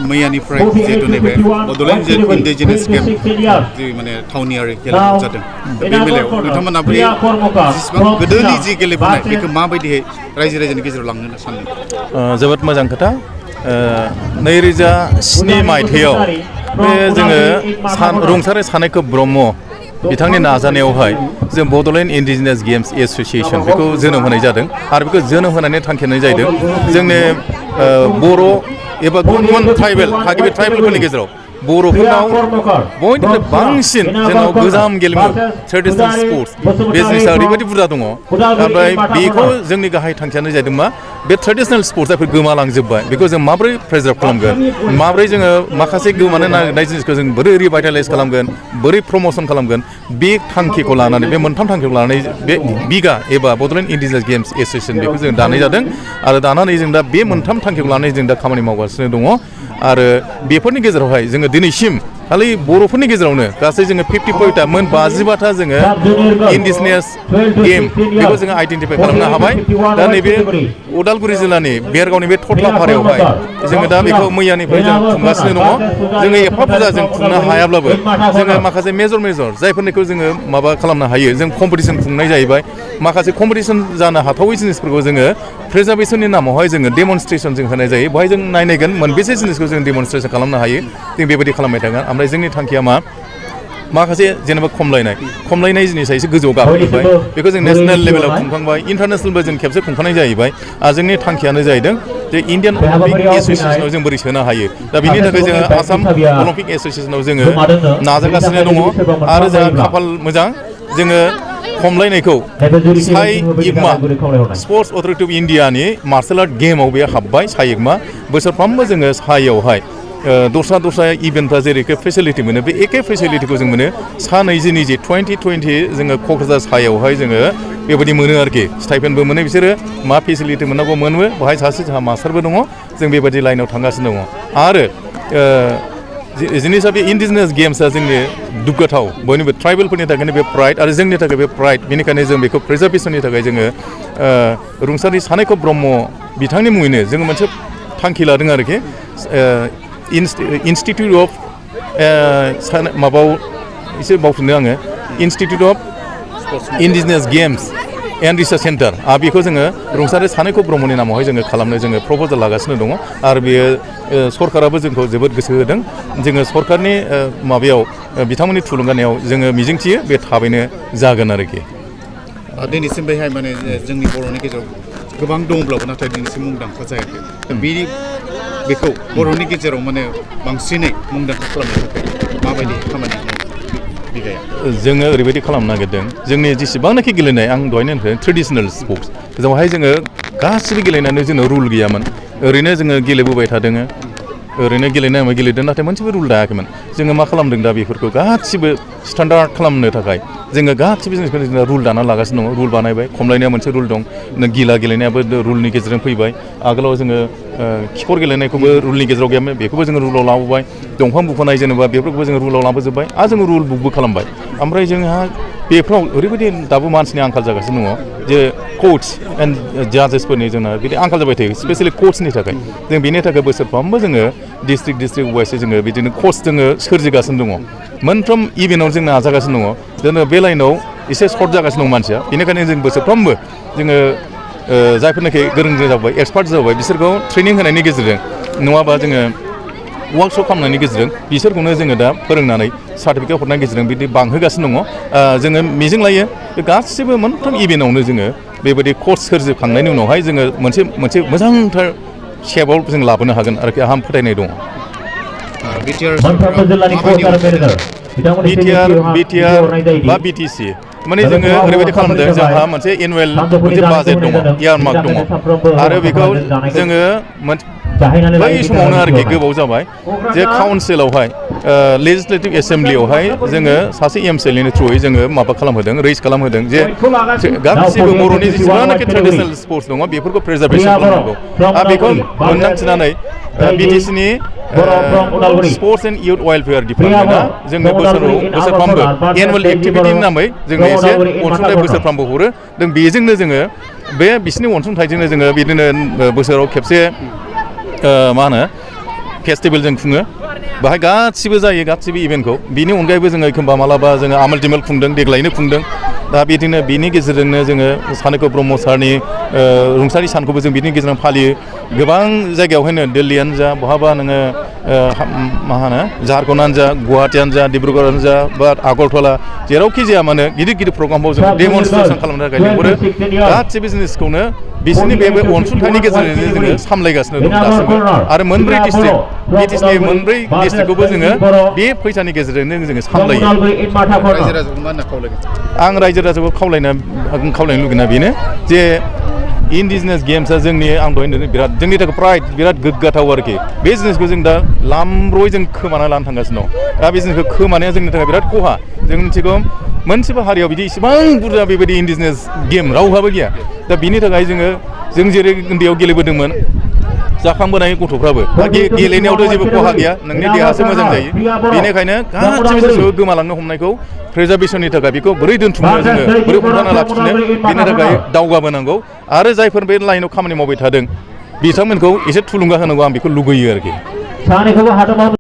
मैयानिफ्राय जिहेतु नैबे Bodoland indigenous game जि माने थावनियारि गेलेमु जादों बे बेलायाव नोंथांमोना बै जेसेबां गोदोनि जि गेलेबोनाय बेखौ माबायदियै रायजो राजानि गेजेराव लांनो सानदों जोबोद मोजां खोथा 2007 मायथाइयाव बे जोङो रुंसारि सानैखौ ब्रह्म बिथांनि नाजानायावहाय जों बड'लेण्ड इन्डिजिनियास गेम्स एस'सिएशन बेखौ जोनोम होनाय जादों आरो बेखौ जोनोम होनानै थांखिनाय जादों जोंनि बर' एबा गुबुन गुबुन ट्राइबेल थागिबि ट्राइबेलफोरनि गेजेराव बर'फोरनाव बयनिख्रुइ बांसिन जोंनाव गोजाम गेलेमु ट्रेडिशनेल स्पर्ट्स बे जिनिसा ओरैबायदि बुरजा दङ ओमफ्राय बेखौ जोंनि गाहाय थांखियानो जादों मा बे ट्रेडिशनेल स्पर्ट्सफोर गोमालांजोब्बाय बेखौ जों माबोरै प्रिजार्भ खालामगोन माबोरै जोङो माखासे गोमानो नागिरनाय जिनिसखौ जों बोरै रिभाइटेलाइज खालामगोन बोरै प्रम'सन खालामगोन बे थांखिखौ लानानै बे मोनथाम थांखिखौ लानानै बे बिगा एबा बड'लेण्ड इन्डिजिनियास गेम्स एस'सिएशन बेखौ जों दानाय जादों आरो दानानै जों दा बे मोनथाम थांखिखौ लानानै जों दा खामानि मावगासिनो दङ आरो बेफोरनि गेजेरावहाय जोङो दिनैसिम खालि बर'फोरनि गेजेरावनो गासै जोङो 54टा मोन 55टा जोङो इन्डिजिनियास गेम बेखौ जोङो आइडेन्टिफाइ खालामनो हाबाय दा नैबे उदालगुरि जिल्लानि बेरगावनि बे थथलाफारायावहाय जोङो दा बेखौ मैयानिफ्राय जों खुंगासिनो दङ जोङो एफा बुरजा जों खुंनो हायाब्लाबो जोङो माखासे मेजर जायफोरनिखौ जोङो माबा खालामनो हायो जों कम्पिटिसन खुंनाय जाहैबाय माखासे कम्पिटिसन जानो हाथावै जिनिसफोरखौ जोङो प्रिजार्भेसननि नामावहाय जोङो डेमनस्ट्रेसन जों होनाय जायो बेवहाय जों नायनायगोन मोनबेसे जिनिसखौ जों डेमनस्ट्रेसन खालामनो हायो जों बेबायदि खालामबाय थागोन ओमफ्राय जोंनि थांखिया मा माखासे जेनेबा खमलायनाय जिनिसा एसे गोजौआव गाखोबाय बेखौ जों नेसनेल लेभेलाव खुंखांबाय इन्टारनेसनेलबो जों खेबसे खुंखानाय जाहैबाय आरो जोंनि थांखियानो जाहैदों जे इन्डियान अलिम्पिक एस'सिएशनाव जों बोरै सोनो हायो दा बिनि थाखाय जोङो आसाम अलिम्पिक एस'सिएशनाव जोङो नाजागासिनो दङ आरो जोंहा खाफाल मोजां जोङो खमलायनायखौ साइ इगमा स्पर्ट्स अथ'रिटि अफ इन्डियानि मार्शेल आर्ट गेमाव बे हाबबाय साइ इगमा बोसोरफ्रोमबो जोङो साइआवहाय दस्रा इभेन्टफ्रा जेरै फेसिलिटि मोनो बे एखे फेसिलिटिखौ जों मोनो सा 2020 जोङो क'क्राझार सायावहाय जोङो बेबायदि मोनो आरोखि स्टाइपेन्डबो मोनो बिसोरो मा फेसिलिटि मोननांगौ मोनो बेवहाय सासे जोंहा मास्टारबो दङ जों बेबायदि लाइनाव थांगासिनो दङ आरो जिनिसा बे इन्डिजिनियास गेम्सआ जोंनि दुग्गाथाव बयनिबो ट्राइबेलफोरनि थाखायनो बे प्राइड आरो जोंनि थाखाय बे प्राइड बेनिखायनो जों बेखौ प्रिजार्भेसननि थाखाय जोङो रुंसारि सानैखौ ब्रह्म बिथांनि मुङैनो जोङो मोनसे थांखि लादों आरोखि इन्स्टिटिउट अफ माबाव एसे बावफिनदों आङो institute of indigenous games and research centre बेखौ जोङो रुंसारि सानैखौ ब्रह्मनि नामावहाय जोङो खालामनो जोङो प्रप'जाल लागासिनो दङ आरो बेयो सरकाराबो जोंखौ जोबोद गोसो होदों जोङो सरकारनि माबायाव बिथांमोननि थुलुंगानायाव जोङो मिजिंथियो बे थाबैनो जागोन आरोखि दिनैसिम बेहाय माने जोंनि बर'नि गेजेराव गोबां दंब्लाबो नाथाय दिनैसिम मुंदांखा जायाखै बेखौ बर'नि गेजेराव माने बांसिनै मुंदांखा खालामनो थाखाय माबायदि खामानि बिगाया जोङो ओरैबायदि खालामनो नागिरदों जोंनि जेसेबांनाखि गेलेनाय आं दहायनो होनदों ट्रेडिशनेल स्पर्ट्स बेवहाय जोङो गासिबो गेलेनानै जोंनाव रुल गैयामोन ओरैनो जोङो गेलेबोबाय थादों ओरैनो गेलेनाय गेलेदों नाथाय मोनसेबो रुल दायाखैमोन जोङो मा खालामदों दा बेफोरखौ गासिबो स्टान्डार्ड खालामनो थाखाय जोङो गासिबो जिनिसखौनो जोङो रुल दाना लागासिनो दङ रुल बानायबाय खमलायनाया मोनसे रुल दं गिला गेलेनायाबो रुलनि गेजेरजों फैबाय आगोलाव जोङो खिखर गेलेनायखौबो रुलनि गेजेराव गैयामोन बेखौबो जोङो रुलाव लाबोबाय दंफां बुखोनाय जेनेबा बेफोरखौबो जोङो रुलाव लाबोजोब्बाय आरो जोङो रुल बुकबो खालामबाय ओमफ्राय जोंहा बेफ्राव ओरैबायदि दाबो मानसिनि आंखाल जागासिनो दङ जे कच एन्ड जाजेसफोरनि जोंना बिदि आंखाल जाबाय थायो स्पेसियेलि कचनि थाखाय जों बेनि थाखाय बोसोरफ्रोमबो जोङो डिस्ट्रिक्ट वाइसै जोङो बिदिनो कच जोङो सोरजिगासिनो दङ मोनफ्रोम इभेन्टआव जों नाजागासिनो दङ जोङो बे लाइनाव एसे सर्ट जागासिनो दं मानसिया बेनिखायनो जों बोसोरफ्रोमबो जोङो जायफोरनाखि गोरों जाबाय एक्सपार्ट जाबाय बिसोरखौ ट्रेनिं होनायनि गेजेरजों नङाबा जोङो वार्कशप खालामनायनि गेजेरजों बिसोरखौनो जोङो दा फोरोंनानै सार्टिफिकेट हरनायनि गेजेरजों बिदि बांहोगासिनो दङ जोङो मिजिं लायो बे गासिबो मोनफ्रोम इभेन्टआवनो जोङो बेबायदि कर्स सोरजिखांनायनि उनावहाय जोङो मोनसे मोजांथार शेपआव जों लाबोनो हागोन आरोखि आंहा फोथायनाय दङ बिटिआर बा बिटिसि माने जोङो ओरैबायदि खालामदों जोंहा मोनसे एनुवेल मोनसे बाजेट दङ इयारमार्क दङ आरो बेखौ जोङो बै समावनो आरोखि गोबाव जाबाय जे काउन्सिलावहाय लेजिस्लेटिभ एसेम्ब्लियावहाय जोङो सासे एमसिएलनि थ्रुयै जोङो माबा खालामहोदों रेज खालामहोदों जे गासिबो बर'नि जेसेबांनाखि ट्रेडिशनेल स्पर्ट्स दङ बेफोरखौ प्रिजार्भेसन खालामनांगौ आरो बेखौ मोनदांथिनानै बिटिसिनि स्पर्ट्स एन्ड इयुथ वेलफेयार डिपार्टमेन्टआ जोंनो बोसोरफ्रोमबो एनुवेल एक्टिभिटिनि नामै जोंनो एसे अनसुंथाइ बोसोरफ्रोमबो हरो जों बेजोंनो जोङो बे बिसिनि अनसुंथाइजोंनो जोङो बिदिनो बोसोराव खेबसे मा होनो फेस्टिभेल जों खुङो बाहाय गासिबो जायो गासिबो इभेन्टखौ बिनि अनगायैबो जोङो एखमबा मालाबा जोङो आमोल दिमोल खुंदों देग्लायनो खुंदों दा बिदिनो बिनि गेजेरजोंनो जोङो सानैखौ ब्रह्म सारनि रुंसारि सानखौबो जों बिनि गेजेरजों फालियो गोबां जायगायावहायनो दिल्लीयानो जा बहाबा नोङो मा होनो झारखन्डआनो जा गुवाहाटियानो जा डिब्रुगड़आनो जा बा आगरतला जेरावखि जाया मानो गिदिर गिदिर प्रग्रामखौ जों डेमनस्ट्रेसन खालामनो थाखाय लिंहरो गासिबो जिनिसखौनो बिसोरनि बे अनसुंथाइनि गेजेरजों जोङो सामलायगासिनो दं दासिमबो आरो मोनब्रै डिस्ट्रिक्ट बिटिसिनि मोनब्रै डिस्ट्रिक्टखौबो जोङो बे फैसानि गेजेरजोंनो जोङो सामलायो रायजो राजाखौ मा होनना खावलायगोन आं रायजो राजाखौ खावलायनो लुगैना बेनो जे इन्डिजिनियास गेम्सआ जोंनि आं दहाय होनदों बिराद जोंनि थाखाय प्राइड बिराद गोग्गाथाव आरोखि बे जिनिसखौ जों दा लामब्रयै जों खोमाना लानो थांगासिनो दं दा बे जिनिसखौ खोमानाया जोंनि थाखाय बिराद खहा जों मिथिगौ मोनसेबो हारियाव बिदि इसेबां बुरजा बेबायदि इन्डिजिनियास गेम रावहाबो गैया दा बिनि थाखाय जों जेरै उन्दैयाव गेलेबोदोंमोन जाखांबोनाय गथ'फ्राबो दा गेलेनायावथ' जेबो खहा गैया नोंनि देहासो मोजां जायो बेनिखायनो गासिबो जिनिसखौ गोमालांनो हमनायखौ प्रिजार्भेसननि थाखाय बेखौ बोरै दोनथुमनो जोङो बोरै हमथाना लाखिनो बेनि थाखाय दावगाबोनांगौ आरो जायफोर बे लाइनाव खामानि मावबाय थादों बिथांमोनखौ एसे थुलुंगा होनांगौ आं बेखौ लुगैयो आरोखि